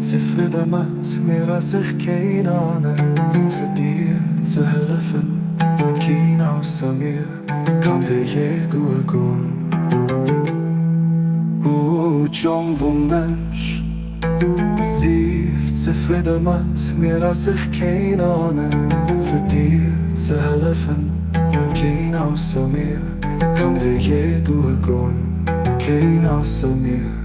Zefridde mat mir ass ech keen aner fir dir ze hëllefen, keen ausser mir kann dir je duergoen. O Jong vum Mënsch, sief zefridde mat mir ass ech keen aner fir dir ze hëllefen, keen ausser mir kann dir je duergoen, keen ausser mir.